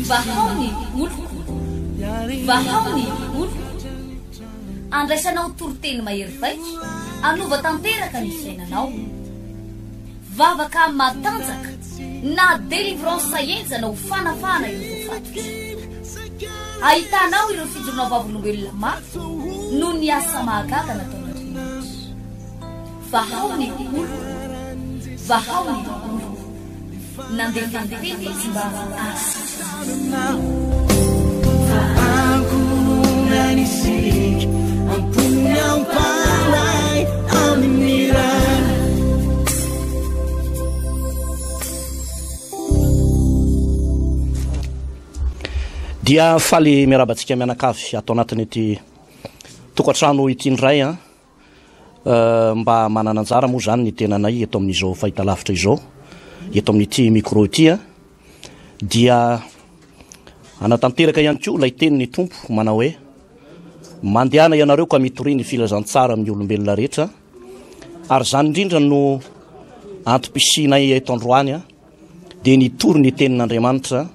Vahao ny oloko, vahao ny oloko. Andraisanao toriteny mahery vaika, hanova tanteraka ny fiainanao. Vavaka matanjaka na délivrance henjana ho fanafahana ireo voafatotra. Ahitanao ireo fijoroana vavolombelona mafy noho ny asa mahagaga nataon'Andriamanitra. Vahao ny oloko, vahao ny oloko. Nandefa ny teny izy mba hahasitrana azy. Dia faly miarahaba antsika mianakavy ato anatin'ity tokantrano ity indray an. Mba manana anjara moa izany ny tenanay eto amin'izao fahitalavitra izao, eto amin'ity micro ity an. Dia hanatanteraka ihany koa ilay tenin'ny Tompo manao hoe, Mandehana ianareo ka mitoria ny filazantsara amin'ny olombelona rehetra. Ary izany indrindra no antom-pisianay eto androany dia nitory ny tenin'Andriamanitra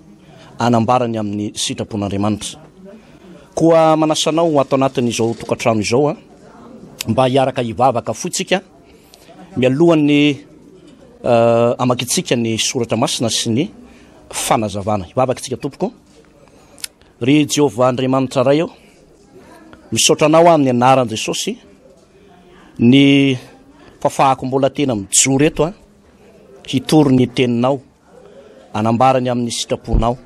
anambara ny amin'ny sitrapon'Andriamanitra. Koa manasa anao ho ato anatin'izao tokantrano izao mba hiaraka hivavaka fotsika mialohan'ny hamakintsika ny soratra masina sy ny fanazavana. Hivavaka isika tompoko. Ry Jehovah Andriamanitra Ray ô, misaotra anao aho amin'ny anaran'i Jesosy ny fafahako mbola tena mijoro eto a hitory ny teninao, anambara ny amin'ny sitraponao.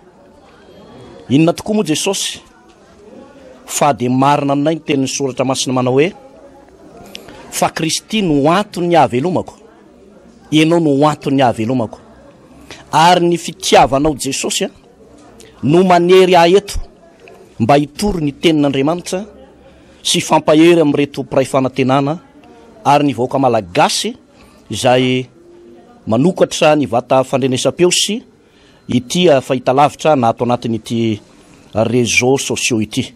Inona tokoa moa Jesosy fa dia marina aminay ny tenin'ny soratra masina manao hoe fa Kristy no anton'ny hahavelomako, ianao no anton'ny hahavelomako. Ary ny fitiavanao Jesosy a no manery ahy eto mba hitory ny tenin'Andriamanitra sy hifampahery amin'ireto mpiray fanantenana ary ny vahoaka malagasy izay manokatra ny vata fandrenesam-peo sy ity fahitalavitra na ato anatin'ity réseaux sociaux ity.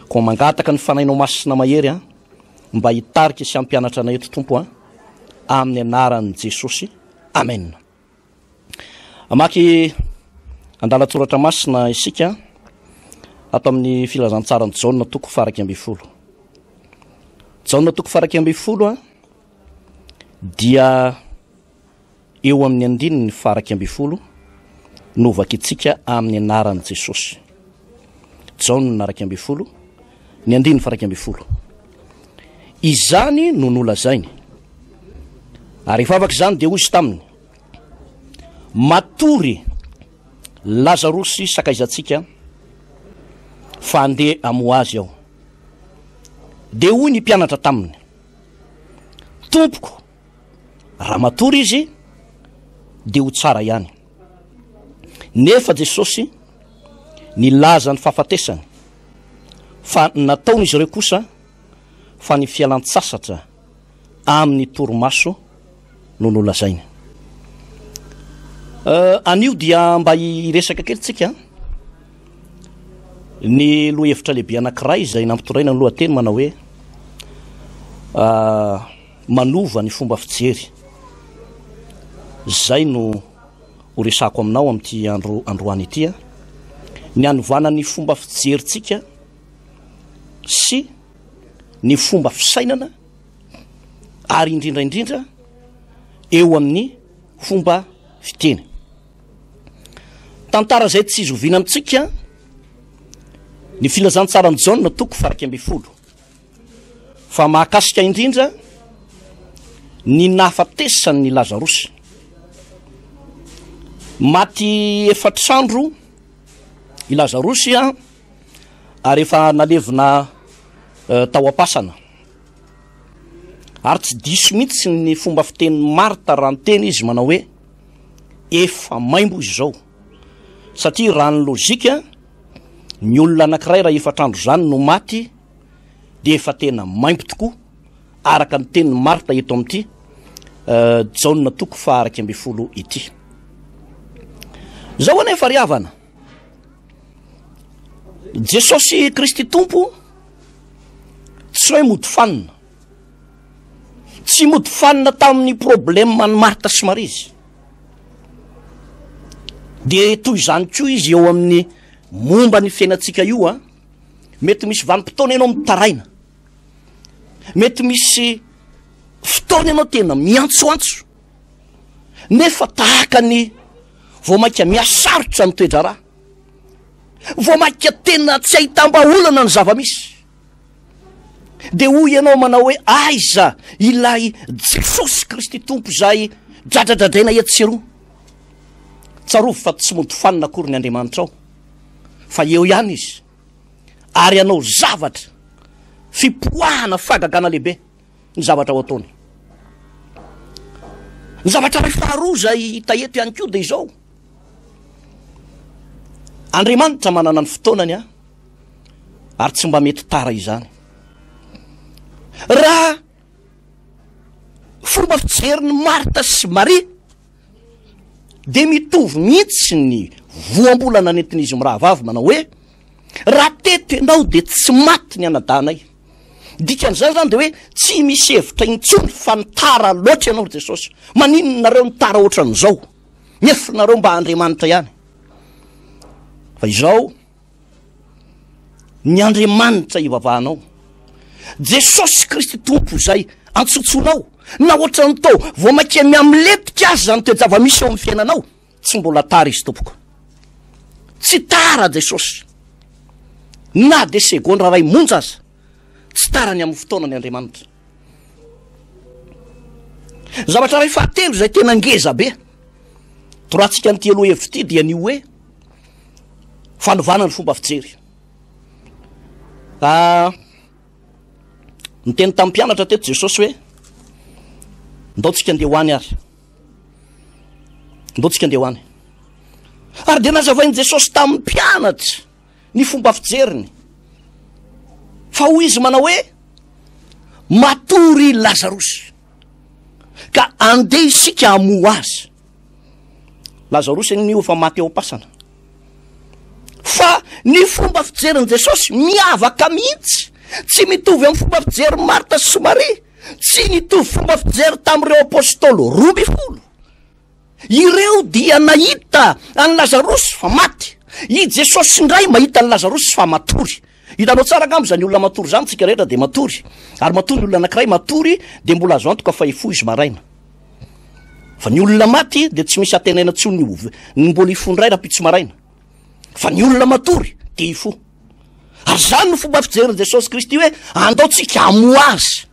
Koa mangataka ny Fanahinao Masina mahery an, mba hitarika sy hampianatra anay eto Tompo an, amin'ny anaran'i Jesosy. Amen. Hamaky andalan-tsoratra masina isika ato amin'ny filazantsaran'i Jaona toko faharaika ambin'ny folo. Jaona toko faharaika ambin'ny folo a dia eo amin'ny andininy faharaika ambin'ny folo no vakintsika amin'ny anaran'i Jesosy. Jaona 11, ny andininy faharaika ambin'ny folo. Izany no nolazainy. Ary rehefa afaka izany dia hoy izy taminy, Matory Lazarosy sakaizantsika, fa andeha hamoha azy aho. Dia hoy ny mpianatra taminy, Tompoko, raha matory izy dia ho tsara ihany. Nefa Jesosy nilaza ny fahafatesany, fa nataon'izy ireo kosa fa ny fialan-tsasatra amin'ny torimaso no nolazainy. Eh, anio dia mba hiresaka kely tsika ny lohahevitra lehibe anankiray izay nampitoraina ny lohateny manao hoe ah, manova ny fomba fijery. Izay no ho resako aminao amin'ity andro androany ity, ny hanovana ny fomba fijerintsika sy ny fomba fisainana ary indrindra indrindra eo amin'ny fomba fiteny. Tantara izay tsy zoviana amintsika ny filazantsaran'i Jaona toko faha 11. Fa mahakasika indrindra ny nahafatesan'i Lazarosy. Maty efatr'andro i Lazarosy ary efa nalevina eh, tao am-pasana. Ary tsy diso mihitsy ny fomba fitenin'i Marta raha niteny izy manao hoe efa maimbo izy izao. Satria raha ny lojika, ny olona anankiray raha efatr'andro izany no maty dia efa tena maimbo tokoa araka ny tenin'i Marta eto amin'ity eh, Jaona toko faha 11 ity. Izao anefa ry havana, Jesosy Kristy Tompo tsy hoe mody fanina, tsy mody fanina tamin'ny problème an'i Marta sy Maria izy. Dia toy izany koa izy eo amin'ny momba ny fiainantsika io a. Mety misy vanim-potoana ianao mitaraina. Mety misy fotoana ianao tena miantsoantso. Nefa tahaka ny vao mainka mihasarotra ny toe-draharaha. Vao mainka tena tsy ahitam-bahaolana ny zava-misy. Dia hoy ianao manao hoe aiza ilay Jesosy Kristy Tompo izay dradradradraina etsy sy eroa. Tsarovy fa tsy mody fanina akory ny Andriamanitrao, fa eo ihany Izy, ary hanao zavatra fipoahana fahagagana lehibe ny zavatra ho ataony. Ny zavatra iray faharoa izay hita eto ihany koa dia izao. Andriamanitra manana ny fotoanany a, ary tsy mba mety tara izany. Raha fomba fijerin'i Marta sy Maria dia mitovy mihitsy ny voambolana nentin'izy mirahavavy manao hoe raha teto ianao dia tsy maty ny anadahinay. Dikan'izany zany dia hoe tsy misy hevitra intsony fa ny tara loatra ianao ry Jesosy. Maninona nareo ny tara ohatran'izao? Nefa nareo mba Andriamanitra ihany. Fa izao ny Andriamanitra ivavahanao. Jesosy Kristy Tompo izay antsotsonao na ohatran'ny tao vao mainka miamiletika aza ny toe-java-misy eo amin'ny fiainanao, tsy mbola tara izy tompoko. Tsy tara Jesosy. Na dia segondra iray monja aza, tsy tara ny amin'ny fotoana ny Andriamanitra. Zavatra iray fahatelo izay tena ngeza be, toratsika an'ity aloha hevitra ity dia ny hoe fanovana ny fomba fijery. Ah, niteny tamin'ny mpianatra teto Jesosy hoe ndao tsika andeha ho any ary. Ndao tsika andeha ho any. Ary dia nazavain'i Jesosy tamin'ny mpianatra ny fomba fijeriny. Fa hoy izy manao hoe matory Lazarosy. Ka andeha isika hamoha azy. Lazarosy anie io efa maty ao am-pasana. Fa ny fomba fijerin'i Jesosy miavaka mihitsy, tsy mitovy amin'ny fomba fijerin'i Marta sy Maria, tsy nitovy fomba fijery tamin'ireo apostoly 12. Ireo dia nahita an'i Lazarosy fa maty. I Jesosy indray mahita an'i Lazarosy fa matory. Hitanao tsara angamba izany olona matory izany, tsika rehetra dia matory. Ary matory ny olona anankiray matory dia mbola azo antoka fa hifoha izy maraina. Fa ny olona maty dia tsy misy antenaina intsony ny ho ny mbola hifoha indray rahampitso maraina. Fa ny olona matory dia hifoha. Ary izany no fomba fijerin'i Jesosy Kristy hoe andao tsika hamoha azy.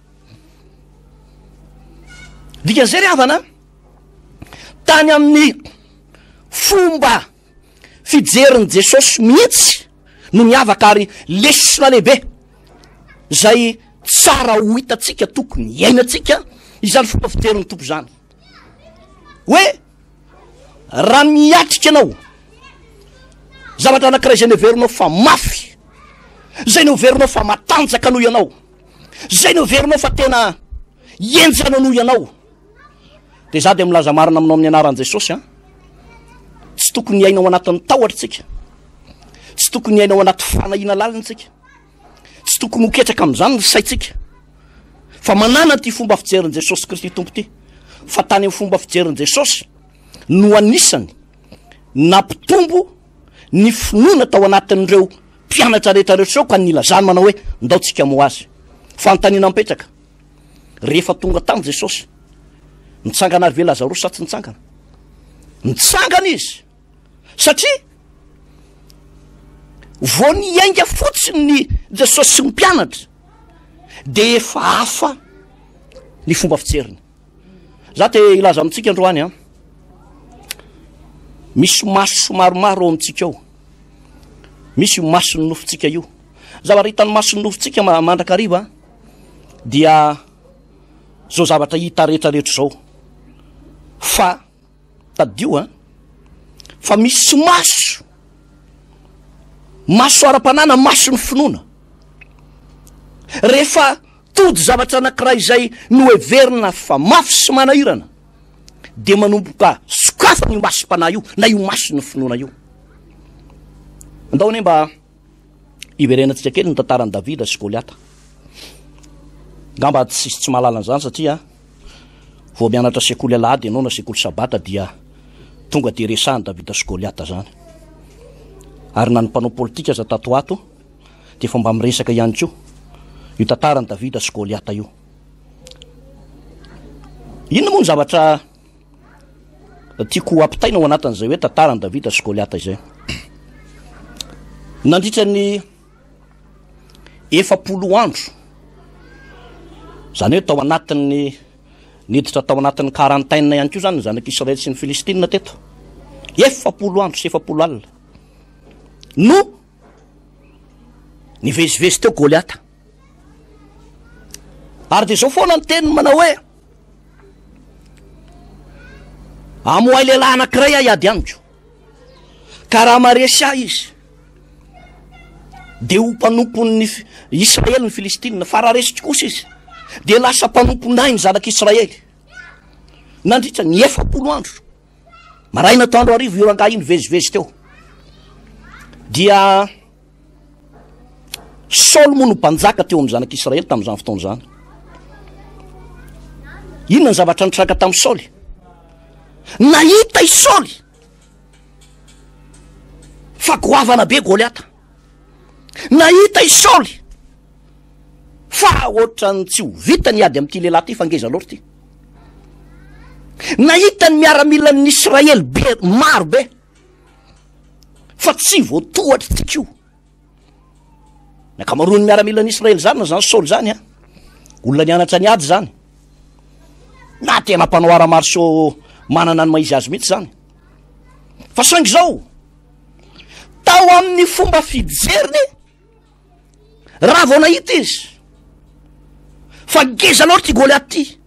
Dikan'izay ry havana, tany amin'ny fomba fijerin'i Jesosy mihitsy no niavaka ary lesona lehibe izay tsara ho hitantsika tokony hiainantsika izany fomba fijerin'ny Tompo izany. Hoe raha miatrika ianao zavatra anankiray izay neverinao fa mafy, izay neverinao fa matanjaka noho ianao, izay neverinao fa tena henjana noho ianao, Dia za dia milaza marina aminao amin'ny anaran'i Jesosy an, tsy tokony hiaina ao anatin'ny tahotra tsika, tsy tokony hiaina ao anaty fanahiana lalina tsika, tsy tokony ho ketraka amin'izany ny saintsika, fa manana ity fomba fijerin'i Jesosy Kristy Tompo ity, fa tany amin'ny fomba fijerin'i Jesosy no anisany nampitombo ny finoana tao anatin'ireo mpianatra rehetra rehetra ireo ka nilazany manao hoe ndao tsika moa azy. Fanontaniana mipetraka. Rehefa tonga tany Jesosy, nitsangana ary ve Lazarosy sa tsy nitsangana? Nitsangana izy, satria vao niainga fotsiny ny Jesosy sy ny mpianatra, dia efa hafa ny fomba fijeriny. Za te hilaza amintsika androany an, misy maso maromaro ao amintsika ao, misy io mason'ny nofontsika io. Zavatra hitan'ny mason'ny nofontsika mandrakariva dia zao zavatra hita rehetra rehetra zao fa tadidio an fa misy maso maso ara-panahy na mason'ny finoana rehefa tody zavatra anankiray izay noheverina fa mafy sy manahirana dia manomboka sokafana io masom-panahy io na io mason'ny finoana io. Andao anie mba Hiverenantsika kely ny tantaran'i Davida sy Goliata. Angamba tsisy tsy mahalala an'izany satria vao mianatra sekoly alahady ianao na sekoly sabata dia Tonga dia resahan'i Davida sy Goliata izany. Ary na ny mpanao politika aza tato ho ato dia efa mba miresaka ihany koa io tantaran'i Davida sy Goliata io. Inona moa ny zavatra tiako ampitaina ao anatin'izay hoe tantaran'i Davida sy Goliata izay? Nandritra ny 40 andro, izany hoe tao anatin'ny niditra tao anatin'ny quarantaine ihany koa izany ny zanak'Israely sy ny Filistina teto. 40 andro sy 40 alina no nivezivezy teo Goliata. Ary dia izao foana ny teniny manao hoe, Amoay lehilahy anankiray aho hiady amiko, ka raha maresy ahy izy, dia ho mpanompon'ny Israely ny Filistina, fa raha resiko kosa izy, dia lasa mpanomponay ny zanak'Israely. Nandritra ny 40 andro, maraina atoandro hariva io rangahy io nivezivezy teo. Dia Saoly moa no mpanjaka teo amin'ny zanak'Israely tamin'izany fotoana izany. Inona ny zavatra nitranga tamin'i Saoly? Nahita i Saoly fa goavana be Goliata. Nahita i Saoly fa ohatran'ny tsy ho vita ny ady amin'ity lehilahy ity fa ngeza loatra ity. Nahita ny miaramilan'ny Israely be maro be. Fa tsy voatohatra tsika io. Ny ankamaroan'ny miaramilan'ny Israely zany na zany Saoly zany a, olona nianatra ny ady zany. Na tena mpanao arts martiaux manana ny maha izy azy mihitsy zany. Fa saingy zao, tao amin'ny fomba fijeriny, raha vao nahita izy fa ngeza loatra ity Goliath ity,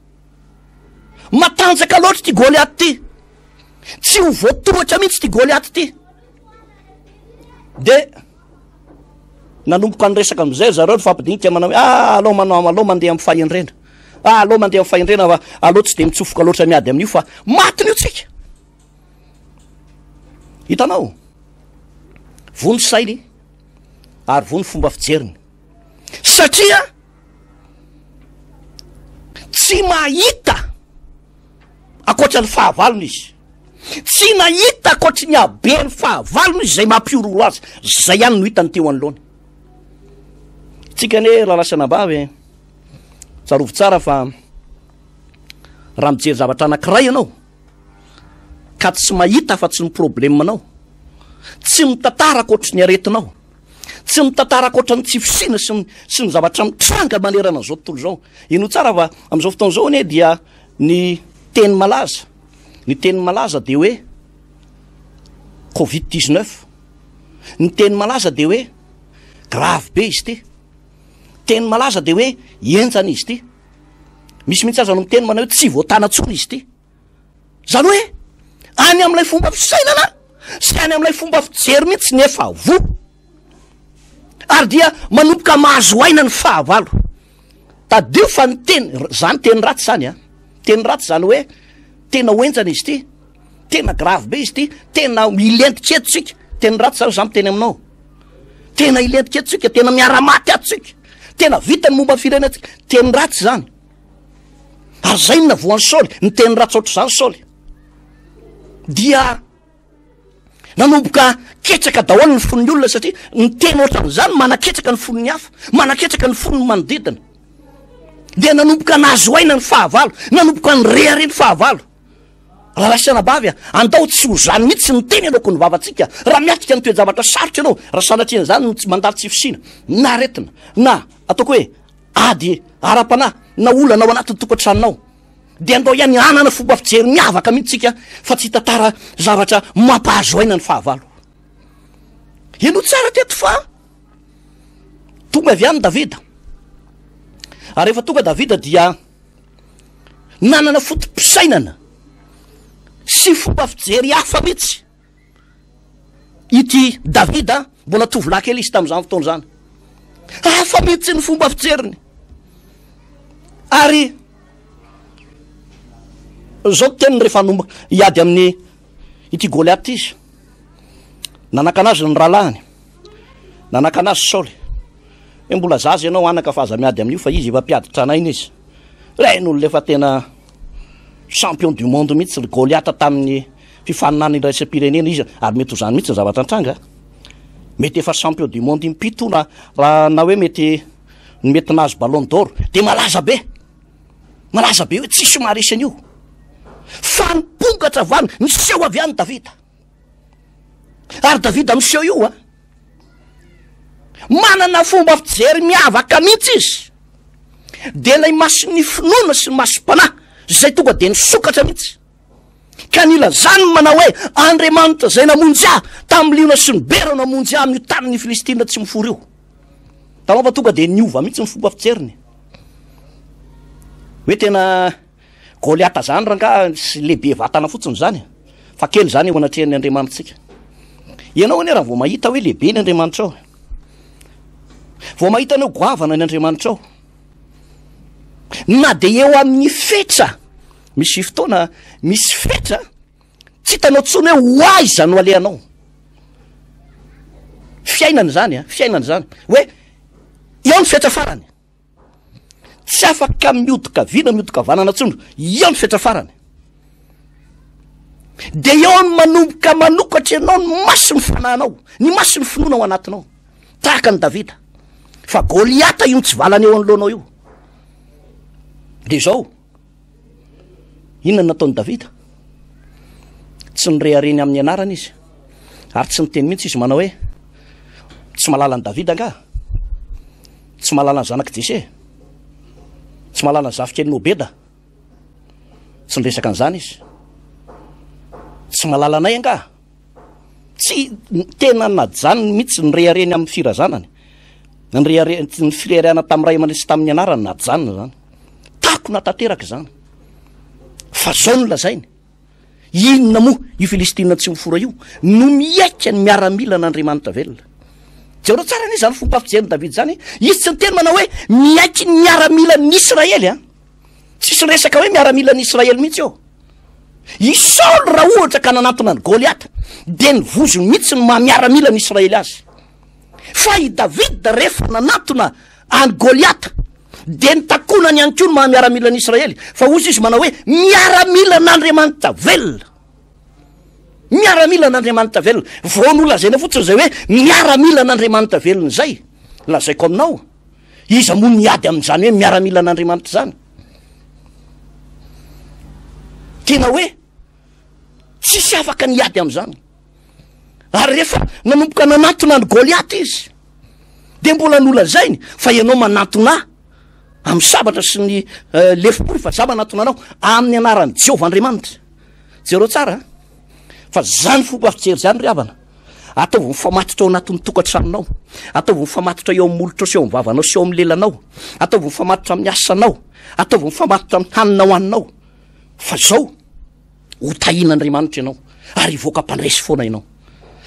matanjaka loatra ity Goliath ity, tsy ho voatohatra mihitsy ity Goliath ity, de nanomboka niresaka amizay zareo nifampidinika manao hoe ah, aleo manao, aleo mandeha amin'ny fahendrena, ah, aleo mandeha amin'ny fahendrena fa aleo tsy de mitsofoka loatra miady amin'io fa matiny io tsika. Hitanao? Voa ny sainy ary voa ny fomba fijeriny. Satria tsy mahita ankoatra ny fahavalony izy. Tsy nahita ankoatry ny haben'ny fahavalony izy izay mampihorohoro azy. Zay ihany no hitany teo anoloany. Tsika anie rahalahy sy anabavy e, tsarovy tsara fa raha mijery zavatra anankiray ianao, ka tsy mahita afa-tsy ny problème-nao, tsy mitantara ankoatry ny aretinao, tsy mitantara ankoatra ny tsy fisiana sy ny sy ny zavatra mitranga manerana an'izao tontolo izao. Henoy tsara fa amin'izao fotoana izao anie dia ny teny malaza, ny teny malaza dia hoe covid 19, ny teny malaza dia hoe grave be izy ity, teny malaza dia hoe henjana izy ity, misy mihitsy aza no miteny manao hoe tsy voatana intsony izy ity. Izany hoe any amin'ilay fomba fisainana sy any amin'ilay fomba fijery mihitsy ny efa voa. Ary dia manomboka mahazo aina ny fahavalo. Tadidio fa ny teny, zany teny ratsy zany a. Teny ratsy zany hoe tena ho enjana izy ity, tena grave be izy ity, tena milentika eto tsika. Teny ratsy zany za miteny aminao. Tena hilentika eto tsika, tena miara-maty ato tsika. Tena vita ny momba ny firenentsika. Teny ratsy zany. Ary zay no navoan'i Saoly, niteny ratsy ohatr'izany Saoly. Dia nanomboka ketraka daholo ny fon'ny olona satria niteny ohatran'izany manaketraka ny fon'ny hafa, manaketraka ny fon'ny manodidina. Dia nanomboka nahazo aina ny fahavalo, nanomboka nirehareha ny fahavalo. Rahalahy sy anabavy a, andao tsy ho zany mihitsy ny teny aloaky ny vavantsika raha miatrika ny toe-javatra sarotra ianao, raha sanatria an'izany no tsy mandalo tsy fisiana, na aretina, na ataoko hoe ady ara-panahy na olana ao anatin'ny tokantranonao, dia andao ihany hanana fomba fijery miavaka mihitsy isika fa tsy hitantara zavatra mampahazo aina ny fahavalo. Henoy tsara teto fa tonga avy any Davida. Ary rehefa tonga Davida dia nanana foto-pisainana sy fomba fijery hafa mihitsy. Ity Davida, mbola tovolahy kely izy tamin'izany fotoana izany. Hafa mihitsy ny fomba fijeriny. Ary izao ny teniny rehefa hanomboka hiady amin'ny ity Goliata izy. Nanakana azy ny rahalahiny. Nanakana azy Saoly. Hoe mbola zaza ianao anaka fa aza miady amin'io fa izy efa mpiady tranainy izy. Ireny olona efa tena champion du monde mihitsy ry Goliata tamin'ny. fifaninanana iraisam-pirenena izy ary mety ho izany mihitsy ny zavatra nitranga. Mety efa champion du monde impito na raha na hoe mety mety nahazo ballon d'or dia malaza be. Malaza be hoe tsisy maharesy an'io. Fa nipongatra avy any, niseho avy any Davida. Ary Davida miseho io a. Manana fomba fijery miavaka mihitsy izy. Dia ilay mason'ny finoana sy ny masom-panahy izay tonga dia nisokatra mihitsy. Ka nilazany manao hoe, Andriamanitra izay namonjy ahy tamin'ny liona sy ny bera namonjy ahy amin'io tanin'ny Filistina tsy mifory io. Hitanao fa tonga dia niova mihitsy ny fomba fijeriny. Hoe tena Goliata zany rangaha sy lehibe vatana fotsiny zany fa kely zany eo anatrehan'ny Andriamanitsika. Ianao anie raha vao mahita hoe lehibe ny Andriamanitrao, vao mahita anao goavana ny Andriamanitrao, na dia eo amin'ny fetra, misy fotoana misy fetra, tsy hitanao tsony hoe ho aiza no alehanao. Fiainana izany a, fiainana izany. Hoe eo ny fetra farany. Tsy afaka mihodin-kavia na mihodin-kavanana intsony, eo ny fetra farany. Dia eo ny manomboka manokatra ianao ny mason'ny fanahinao, ny mason'ny finoana ao anatinao. Tahaka an'i Davida. Fa Goliata io mitsivalana eo anoloanao io. Dia izao, inona no nataon'i Davida? Tsy nirehareny amin'ny anarany izy, ary tsy niteny mihitsy izy manao hoe, tsy mahalala an'i Davida angaha? Tsy mahalala ny zanak'i Jese? Tsy mahalala ny zafikelin'i Obeda? Tsy niresaka an'izany izy. Tsy mahalala anay angaha? Tsy tena najanony mihitsy ny rehareny amin'ny firazanany. Ny rehare, ny fireharehana tamin'ny ray aman-dreny sy tamin'ny anarany najanona izany. Takona tanteraka izany. Fa zao no lazainy. Inona moa io Filistina tsy mifora io no mihaika ny miaramilan'Andriamanitra velona? Jereo tsara anie izany fomba fijerin'i Davida izany. Izy tsy niteny manao hoe miaiky ny miaramilan'ny Israely an. Tsisy resaka hoe miaramilan'ny Israely mihitsy eo. I Saoly raha ohatra ka nanantona an'i Goliata dia ny vozony mihitsy no maha miaramilan'ny Israely azy. Fa i Davida rehefa nanantona an'i Goliata dia ny takonany ihany koa no maha miaramilan'ny Israely. Fa hozy izy manao hoe miaramilan'Andriamanitra velona. Miaramilan'Andriamanitra velona. Vao nolazaina fotsiny izay hoe miaramilan'Andriamanitra velona izay. Lazaiko aminao. Iza moa miady amin'izany hoe miaramilan'Andriamanitra izany? Tena hoe tsisy afaka ny hiady amin'izany. Ary rehefa nanomboka nanantona an'i Goliata izy, dia mbola nolazainy fa ianao manantona ahy amin'ny sabatra sy ny eh, lefompory fa za manantona anao amin'ny anaran'i Jehovah Andriamanitra. Jereo tsara fa zany fomba fijery zany ry havana. Ataovy mifamatotra ao anatin'ny tokantranonao. Ataovy mifamatotra eo amin'ny molotrao sy eo amin'ny vavanao sy eo amin'ny lelanao. Ataovy mifamatotra amin'ny asanao. Ataovy mifamatotra amin'ny hanina hohaninao. Fa zao, ho tahian'Andriamanitra ianao ary hivoaka mpandresy foana ianao.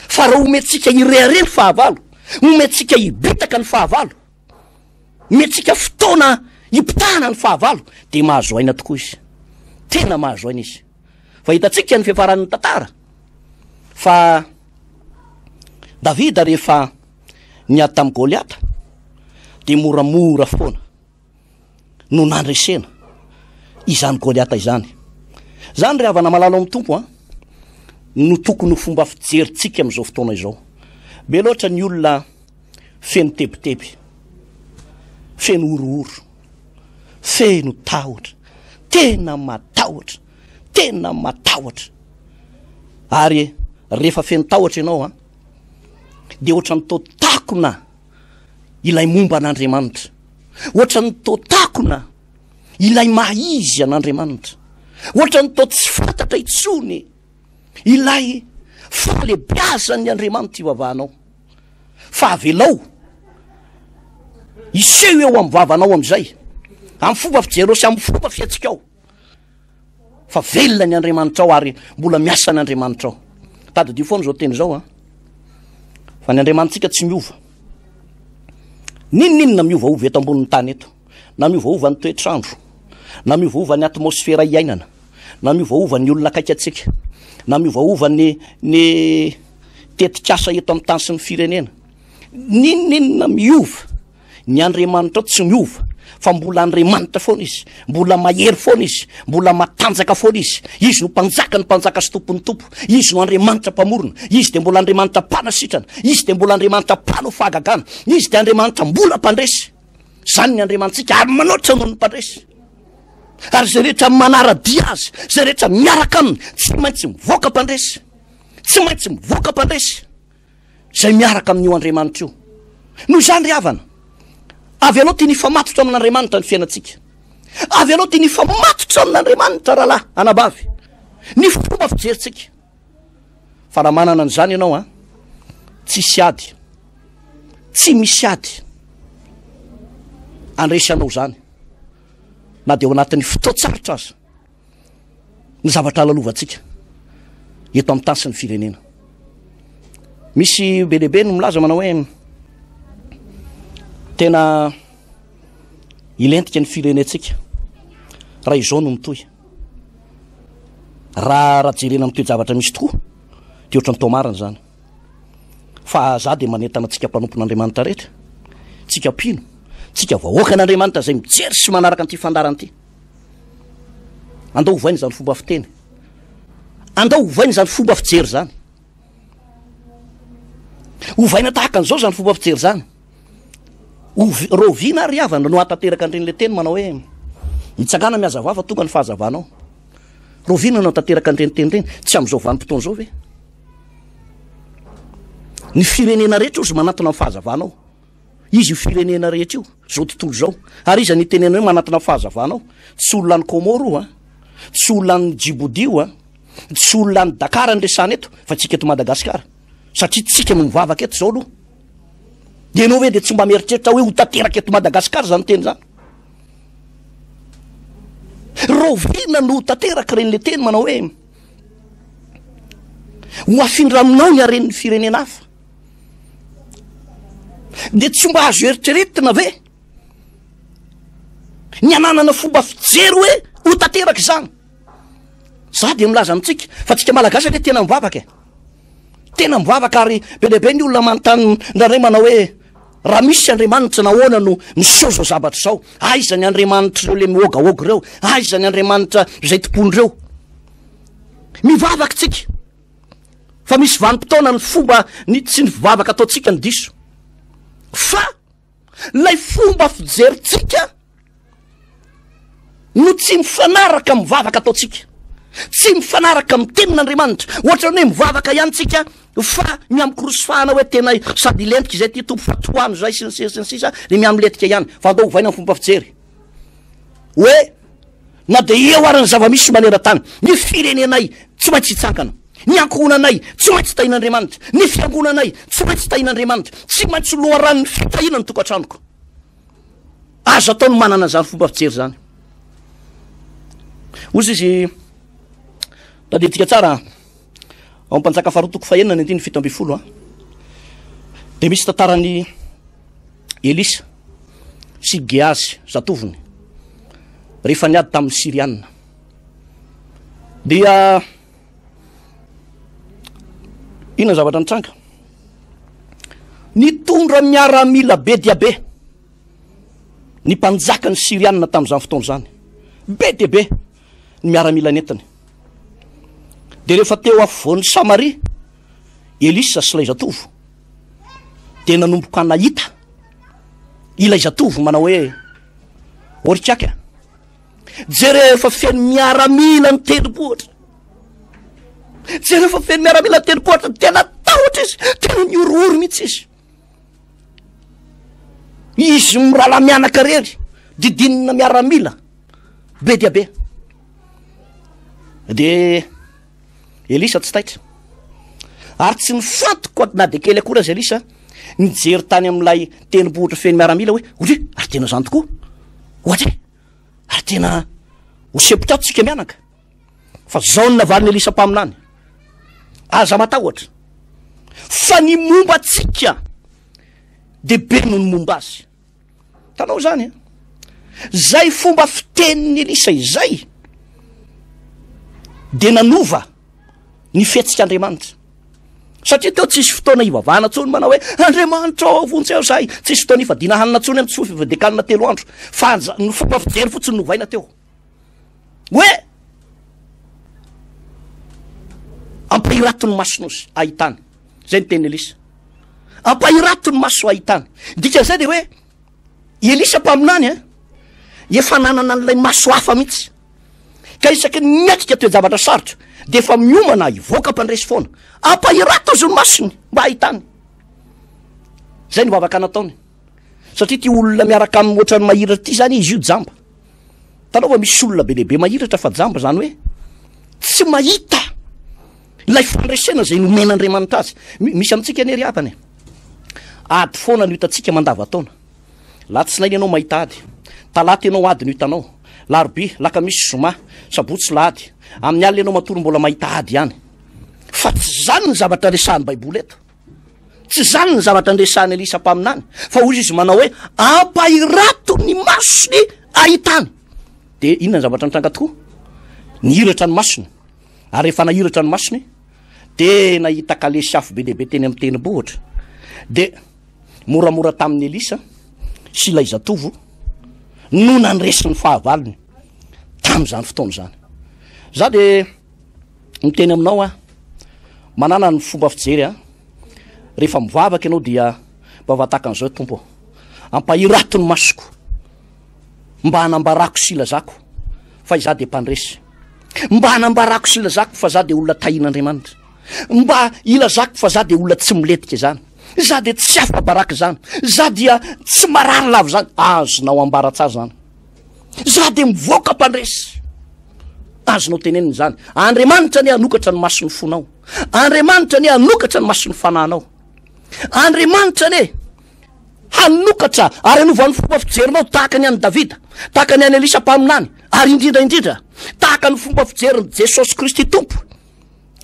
Fa raha omentsika hirehareha ny fahavalo, omentsika hibitaka ny fahavalo, omentsika fotoana hipitahana ny fahavalo, dia mahazo aina tokoa izy. Tena mahazo aina izy. Fa hitantsika ny fiafaran'ny tantara fa Davida rehefa niady tamin'i Goliata dia moramora foana no nandresena izany Goliata izany. Izany ry havana malala ao amin'ny Tompo a, no tokony ho fomba fijerintsika amin'izao fotoana izao. Be loatra ny olona feno tebiteby, feno horohoro, feno tahotra, tena matahotra, tena matahotra. Ary rehefa feno tahotra ianao an, dia ohatran'ny toa takona ilay momba an'Andriamanitra, ohatran'ny toa takona ilay maha izy an'Andriamanitra, ohatran'ny toa tsy fantatra intsony ilay fahalebiazan'ny Andriamanitra ivavahanao. Fa avelao hiseho eo amin'ny vavanao amin'izay, amin'ny fomba fijerinao sy amin'ny fomba fihetsikao, fa velona ny Andriamanitrao ary mbola miasa ny Andriamanitrao. Tadidio foana izao teny izao an, fa ny Andriamanitsika tsy miova. N'inon'inona miovaova eto ambonin'ny tany eto, na miovaova ny toetr'andro, na miovaova ny atmosfera iainana, na miovaova ny olona akaiky antsika, na miovaova ny ny tetikasa eto amin'ny tany sy ny firenena. N'inon'inona miova, ny Andriamanitrao tsy miova. Fa mbola Andriamanitra foana Izy, mbola mahery foana Izy, mbola matanjaka foana Izy. Izy no Mpanjakan'ny mpanjaka sy Tompon'ny tompo. Izy no Andriamanitra Mpamorona. Izy dia mbola Andriamanitra Mpanasitrana. Izy dia mbola Andriamanitra Mpanao fahagagana. Izy dia Andriamanitra mbola Mpandresy. Izany ny Andriamanitsika ary manoatra noho ny mpandresy. Ary izay rehetra manara-dia Azy, izay rehetra miaraka Aminy, tsy maintsy mivoaka mpandresy. Tsy maintsy mivoaka mpandresy. Izay miaraka amin'io Andriamanitra io. Noho izany ry havana, avelao tiany hifamatotra amin'Andriamanitra ny fiainantsika. Avelao tiany hifamatotra amin'Andriamanitra rahalahy, anabavy, ny fomba fijerintsika. Fa raha manana an'izany ianao an, tsisy ady, tsy misy ady handresy anao izany, na dia ao anatin'ny fotoan-tsarotra aza. ny zavatra lalovantsika eto amin'ny tany sy ny firenena. Misy be dia be no milaza manao hoe tena ilentika ny firenentsika raha izao no mitohy. Raha raha jerena amin'ny toe-javatra misy tokoa dia ohatran'ny toa marina izany. Fa za dia manentana antsika mpanompon'Andriamanitra rehetra, tsika mpino, tsika vahoakan'Andriamanitra izay mijery sy manaraka an'ity fandaharana ity. Andao ovaina izany fomba fiteny. Andao ovaina izany fomba fijery izany. Ovaina tahaka an'izao izany fomba fijery izany. Rahoviana ary havana no hahatanteraka an'ireny le teny manao hoe mitsangana mihazava fa tonga ny fahazavanao. Rahoviana no hahatanteraka an'ireny teny ireny? Tsy amin'izao vanim-potoana izao ve? Ny firenena rehetra ozy manatona ny fahazavanao. Iza io firenena rehetra io? Izao tontolo izao. Ary iza no itenenana hoe manatona fahazavana ao? Tsy olona any Comores io an! Tsy olona any Djibouti io an! Tsy olona any Dakar no resahana eto, fa tsika eto Madagasikara. Satria tsika no mivavaka eto izao aloha. Ianao ve dia tsy mba mieritreritra hoe ho tanteraka eto Madagasikara izany teny izany? Rahoviana no ho tanteraka ireny le teny manao hoe ho afindra aminao ny haren'ny firenena hafa? Dia tsy mba azo eritreretina ve ny hananana fomba fijery hoe ho tanteraka izany? Za dia milaza amintsika fa tsika Malagasy anie tena mivavaka e. Tena mivavaka ary be dia be ny olona manontany indraindray manao hoe raha misy Andriamanitra nahoana no miseho izao zavatra izao? Aiza ny Andriamanitr'ireo le mihogahoga ireo? Aiza ny Andriamanitra izay tompoiny ireo? Mivavaka tsika. Fa misy vanim-potoana ny fomba ny tsy ny vavaka ataontsika no diso. Fa ilay fomba fijerintsika no tsy mifanaraka amin'ny vavaka ataontsika. Tsy mifanaraka amin'ny tenin'Andriamanitra. Ohatran'ny hoe mivavaka ihany tsika fa mihamikoroso-fahana hoe tena sady hilentika izay ty Tompo fa tohano izay sy ny sisa sy ny sisa dia mihamilentika ihany. Fa andao ovaina ny fomba fijery. Hoe na dia eo ary ny zava-misy maneran-tany, ny firenenay tsy maintsy hitsangana, ny ankohonanay tsy maintsy tahin'Andriamanitra, ny fiangonanay tsy maintsy tahin'Andriamanitra, tsy maintsy loharanon'ny fitahiana ny tokantranoko. Azo atao ny manana izany fomba fijery izany. Hoy izy, tadidintsika tsara, ao amin'ny Mpanjaka faharoa toko fahenina ny andininy 17, dia misy tantaran'i Elisa sy Gehazy zatovony rehefa niady tamin'ny Syriana. Dia inona zavatra nitranga? Nitondra miaramila be dia be ny mpanjakan'ny Syriana tamin'izany fotoana izany. Be dia be ny miaramila nentiny. Dia rehefa teo afovoan'i Samaria, Elisa sy ilay zatovo dia nanomboka nahita ilay zatovo manao hoe, Orikaka, jereo efa feno miaramila ny tendrombohitra. Jereo efa feno miaramila ny tendrombohitra. Tena tahotra izy, tena nihorohoro mihitsy izy. Izy mirahalahy mianaka irery, didinina miaramila be dia be. Dia Elisa tsy taitra. Ary tsy nifantoka na dia kely akory aza Elisa nijery tany amin'ilay tendrombohitra feno miaramila hoe, Ohatry, ary tena izany tokoa? Ohatry, ary tena ho sempotra ato tsika mianaka. Fa izao no navalin'i Elisa mpaminany, Aza matahotra, fa ny momba antsika dia be noho ny momba azy. Hitanao izany an? Izay fomba fitenin'i Elisa izay dia nanova ny fihetsik'Andriamanitra. Satria teo tsisy fotoana hivavahana intsony manao hoe Andriamanitra ô vonjeo izahay. Tsisy fotoana hifadiana hanina intsony amin'ny tsy fifadian-kanina telo andro. Fa ny fomba fijery fotsiny novaina teo. Hoe ampahirato ny mason'osy ahitany. Izay ny tenin'i Elisa. Ampahirato ny maso ahitany. Dikan'izay dia hoe I Elisa mpaminany a, efa nanana an'ilay maso hafa mihitsy. Ka isaky ny miatrika toe-javatra sarotra, dia efa miomana hivoaka mpandresy foana. Ampahirato azy ny masony mba hahitany. Izay no vavaka nataony. Satria ity olona miaraka aminy ohatran'ny mahiratra ity izany izy io jamba. Hitanao fa misy olona be dia be mahiratra fa jamba izany hoe tsy mahita ilay fandresena izay nomen'Andriamanitra azy. Misy amintsika anie ry havana e. Ady foana no hitantsika mandavantaona. Latsinainy ianao mahita ady. Talata ianao ady no hitanao. Larobia, lakamisy, zoma, sabotsy, lahady. Amin'ny alina ianao matory mbola mahita ady ihany. Fa tsy izany ny zavatra resahan'ny Baiboly eto. Tsy izany ny zavatra niresahan'i Elisa mpaminany, fa hoy izy manao hoe, Ampahirato ny masony ahitany. Dia inona ny zavatra nitranga tokoa? Nihiratra ny masony. Ary rehefa nahiratra ny masony, dia nahita kalesy afo be dia be teny amin'ny tendrombohitra. Dia moramora tamin'i Elisa sy ilay zatovo no nandresy ny fahavalony tamin'izany fotoana izany. Za dia Miteny aminao aho, manana ny fomba fijery aho. Rehefa mivavaka ianao dia mba vataka an'izao Tompo. Ampahirato ny masoko mba hanambarako sy ilazako fa izaho dia mpandresy. Mba hanambarako sy ilazako fa izaho dia olona tahin'Andriamanitra. Mba ilazako fa izaho dia olona tsy milentika izany. Izaho dia tsy afa-baraka izany. Izaho dia tsy marary lava izany. Azonao ambara tsara izany. Izaho dia mivoaka mpandresy. Azonao tenenina izany. Andriamanitra anie hanokatra ny mason'ny fonao. Andriamanitra anie hanokatra ny mason'ny fanahinao. Andriamanitra anie hanokatra ary hanova ny fomba fijerinao tahaka ny an'i Davida, tahaka ny an'i Elisa mpaminany, ary indrindra indrindra tahaka ny fomba fijerin'i Jesosy Kristy Tompo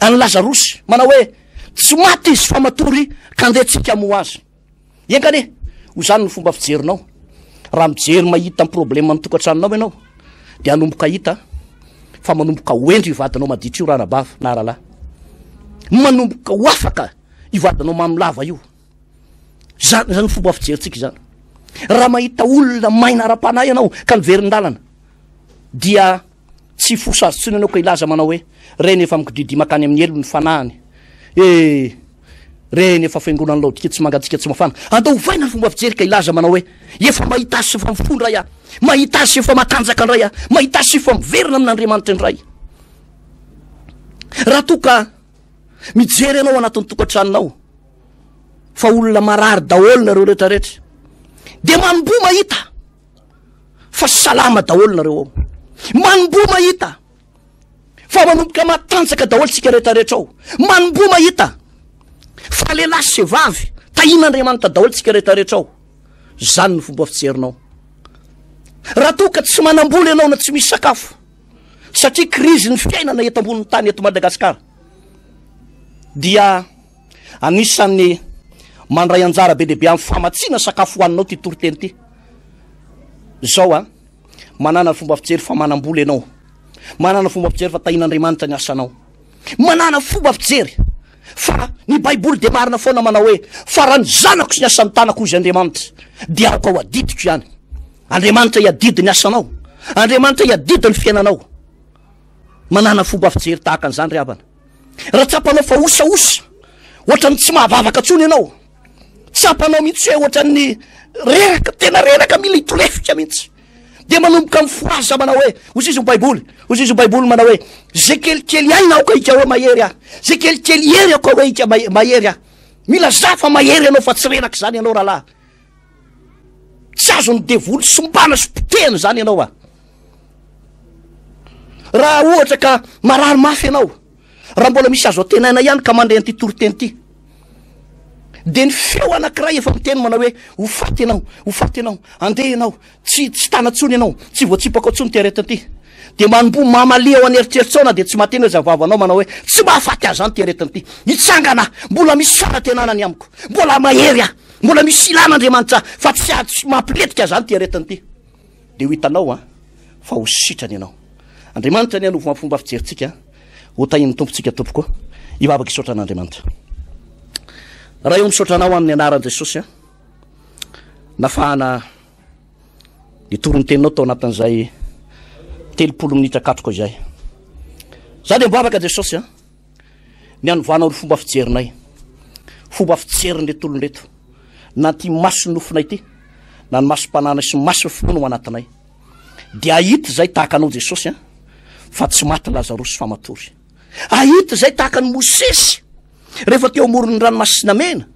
an'i Lazarosy, manao hoe tsy maty izy fa matory ka andeha tsika hamoha azy. Enga anie ho izany ny fomba fijerinao. Raha mijery mahita ny problème ny tokantranonao ianao dia hanomboka hahita fa manomboka ho hendry io vadinao maditra io ranabavy na rahalahy. Manomboka ho afaka io vadinao mamy lava io. Izany izany fomba fijerintsika izany. Raha mahita olona maina ara-panahy ianao ka niverin-dalana dia Tsy hifosa azy intsony ianao ka hilaza manao hoe, Reny efa mikididia mankany amin'ny helo ny fanahiny. E! Reny efa fiangonan'ny Laodikia tsy mangatsiaka tsy mafana. Andao ovaina ny fomba fijery ka hilaza manao hoe, Efa mahita azy sy efa mifoha indray aho. Mahita azy sy efa matanjaka indray aho. Mahita azy sy efa miverina amin'Andriamanitra indray. Raha toa ka mijery ianao anatin'ny tokantranonao fa olona marary daholo nareo rehetrarehetra, dia manomboha mahita. fa salama daholo nareo ao. Manomboha mahita fa manomboka matanjaka daholo tsika rehetrarehetra ao. Manomboha mahita fa lehilahy sy vavy tahin'Andriamanitra daholo tsika rehetrarehetra ao. Zany ny fomba fijerinao. Raha toa ka tsy manam-bola ianao na tsy misy sakafo satria krizy ny fiainana eto ambonin'ny tany eto Madagasikara dia Anisan'ny mandray anjara be dia be amin'ny famatsiana sakafo hohaninao ity toriteny ity. Izao an, manana fomba fijery fa manam-bola ianao. Manana fomba fijery fa tahin'Andriamanitra ny asanao. Manana fomba fijery fa ny Baiboly dia marina foana manao hoe fa raha ny zanako sy ny asan'ny tanako hoy Andriamanitra dia aoka ho adidiko ihany. Andriamanitra hiadidy ny asanao. Andriamanitra hiadidy ny fiainanao. Manana fomba fijery tahaka an'izany ry havana. Raha tsapanao fa osaosa, ohatran'ny tsy mahavavaka intsony ianao, tsapanao mihitsy hoe ohatran'ny reraka, tena reraka, mila hitolefika mihitsy, dia manomboka mifohaza manao hoe, hoy izy ny Baiboly, hoy izy ny Baiboly manao hoe, ze kelikely aina aoka hika hoe mahery aho, ze kelikely hery aoka hoe hika mahery aho. Milazà fa mahery ianao fa tsy reraka izany ianao rahalahy. Tsy azon'ny devoly sombana sy potehina izany ianao a. Raha ohatra ka marary mafy ianao, raha mbola misy azo antenaina ihany ka mandre an'ity toriteny ity, dia ny feo anankiray efa miteny manao hoe ho faty ianao, ho faty ianao, andeha ianao, tsy tsy tana intsony ianao, tsy voatsipaka intsony ity aretina ity. Dia manomboha mamalia ao an'eritreritrao na dia tsy mahateny aza vavanao manao hoe tsy mahafaty ahy izany ity aretina ity. Hitsangana aho, mbola misy fanantenana ny amiko, mbola mahery aho, mbola misy ilana Andriamanitra ahy fa tsy tsy mampilentika ahy izany ity aretina ity. Dia ho hitanao an, fa ho sitrana ianao. Andriamanitra anie hanova ny fomba fijerintsika. Ho tahian'ny Tompontsika tompoko. Hivavaka hisaotra an'Andriamanitra. Ray o misaotra anao amin'ny anaran'i Jesosy a. Nafahana nitory ny teninao tao anatin'izay 30 minitra katroka izay. Za dia mivavaka Jesosy a. Ny hanovanao ny fomba fijerinay. Fomba fijerin'ireto olona ireto. Na ty mason'ny nofonay ity, na ny masom-pananay sy ny mason'ny finoana ao anatinay. Dia hahita izay tahaka anao Jesosy a, fa tsy maty Lazarosy fa matory. Hahita izay tahaka an'i Mosesy rehefa teo amoron'ny ranomasina mena,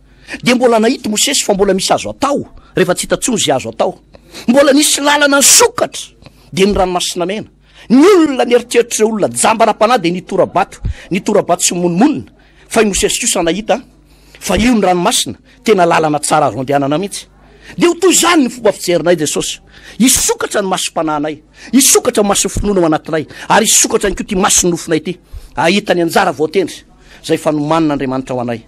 dia mbola nahita Mosesy fa mbola misy azo atao, rehefa tsy hita intsony izay azo atao. Mbola nisy lalana nisokatra, dia ny ranomasina mena. Ny olona nieritreritra ireo olona jamba ara-panahy dia nitora-bato, nitora-bato sy nimonomonona, fa i Mosesy kosa nahita fa io ny ranomasina, tena lalana tsara azo andehanana mihitsy. Dia ho toy izany ny fomba fijerinay Jesosy. Hisokatra ny masom-panahinay, hisokatra ny mason'ny finoana ao anatinay, ary hisokatra ihany koa ity mason'ny nofonay ity, hahita ny anjara voatendry izay efa nomanin'Andriamanitra ho anay.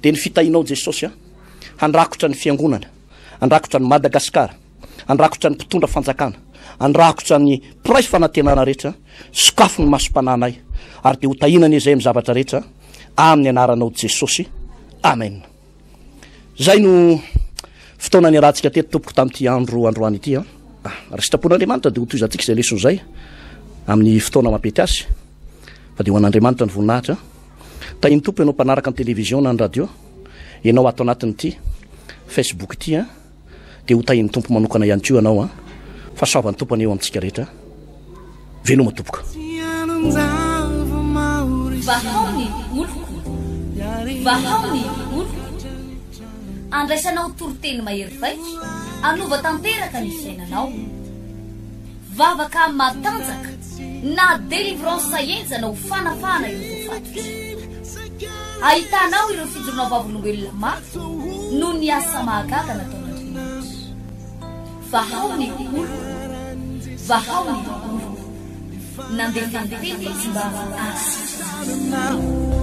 Dia ny fitahianao Jesosy a, handrakotra ny fiangonana, handrakotra an'i Madagasikara, handrakotra ny mpitondra fanjakana, handrakotra ny mpiray fanantenana rehetra, sokafy ny masom-panahinay, ary dia ho tahiana anie izay amin'ny zavatra rehetra, amin'ny anaranao Jesosy. Amen. Izay no fotoana niarahantsika teto tompoko tamin'ity andro androany ity an. Ah, raha sitrapon'Andriamanitra dia ho tohizantsika izay lesona izay amin'ny fotoana mampety azy. Fa dia ho an'Andriamanitra ny voninahitra. Tahin'ny Tompo ianao mpanaraka ny télévision na ny radio, ianao ato anatin'ity Facebook ity an, dia ho tahin'ny Tompo manokana ihany koa ianao an. Fahasoavan'ny Tompo anie eo amintsika rehetra. Veloma tompoko. Vahao ny oloko, vahao ny oloko. Andraisanao toriteny mahery vaika, hanova tanteraka ny fiainanao. Vavaka matanjaka na délivrance henjana ho fanafahana ireo voafatotra. Ahitanao ireo fijoroana vavolombelona mafy noho ny asa mahagaga nataon'Andriamanitra. Vahao ny oloko, vahao ny oloko. Nandefa ny teny izy mba hahasitrana.